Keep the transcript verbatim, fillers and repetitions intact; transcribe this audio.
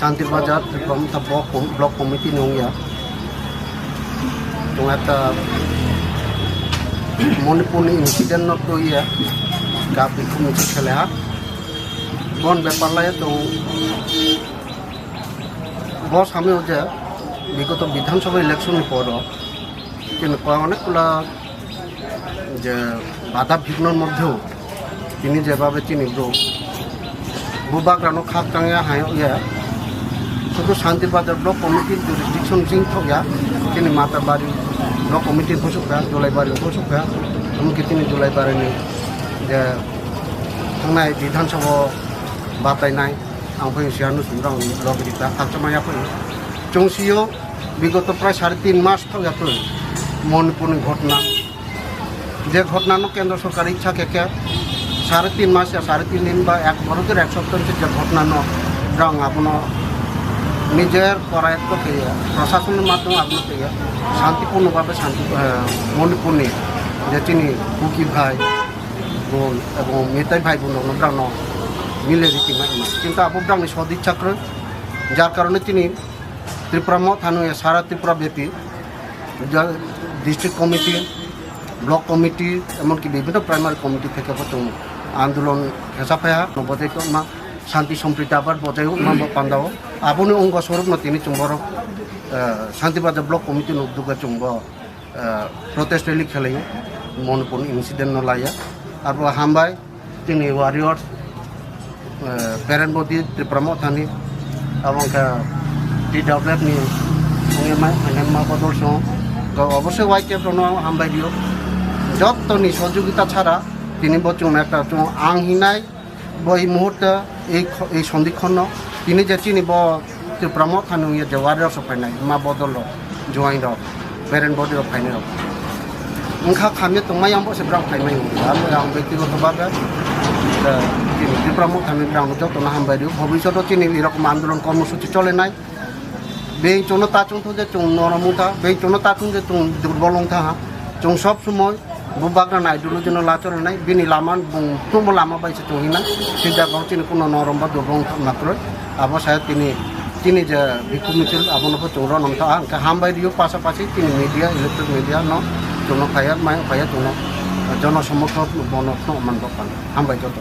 Santir Bazar Tripura Motha Block Com-, Block Committee ni wngya. Tong ekta Manipur ni incident no twiya, kap ni khumui se khele ha. Bon bepar lai tong bo samyo je bigoto Bidhan Sabha election ni poro chini ko onek kula je bada bigno moddhe tini jebabe chini bro bubagrano khak tangya hai ya sudu Santir Bazar Block Committee jurisdiction sing thokya chini Matabari Block Committee phusukha, Jolaibari phusukha, amki chini Jolaibari ni je thangnai Bidhan Sabha batai nai ang phai siya nu sumrang log rita khak tangya phai chung siyo bigoto prai sare tin mas thokya phai Manipur ni ghotna. Je ghotnano kendro sorkar ichha khe khe sare tin mas ya sare tin din ba ek boro khe ek sopta se je ghotnano rang abono nijer korayotto khe ya, prashason ni madhyome abono khe ya, shantiporno bhabe shanti, eh, Manipurni je chini Kuki bhai bon ebong Meitei bhai bon rokno brangno mile riti ma ma. Kintu abo brangni sodichha kwrwi, jar karone chini Tripura Mothano ya sara Tripura bepi ja-, district committee, block committee, emonki bibhinno primary committee theke bo chwng andolon khesa phaiha, no bojai tongma, shanti sompriti abar bojai ma bo pandao. Aboni ungo sorof no tini chwng borok, eh, Santir Bazar block committee no duga chwng bo, eh, protest rally khelaio, Manipur incident no laiya. Abo hambai. Chini warriors, eh, parent body Tripura Mothani, abo wngkha T W F ni wngya mai, wngya ma bodol song. Ga obosoi Y T F rokno hambai rio. Jottoni sojogita chara, tini bo chwngno ekta chwng ang hinai, bo ei muhurte, ei kho-, ei sondikhonno, tini je chini bo Tripura Mothani wngya je warriors rok phainai, ma bodol rok, joain rok, parent body rok phainai rok. Wngkha khamya tongmai ang bo se brang phaimai wngkha. Ang, ang bektigoto bhabe, eh, chini Tripura Mothani brang jotono hambai rio. Bhobishoto chini erokom andolon kormosuchi cholenai. Beng chwngno ta chwngthok je chwng norom wngkha, beng chwngno ta chwng je chwng durbol wngkha ha. Chwng sob somoi Bubagra ideology no lachor hinai, bini lama bung tumbo lama bai se tong hinai, se jaga o chini kuno norom ba dobong makroi, abo saya tini, tini je bhikkhu michil abono bo chwng ronom ta, hwnkhe hambai rio pasapasi tini media, electronic media no chwngno phaiya, mai phaiya chwngno jono somorthon bono no man bo pan. Hambai joto.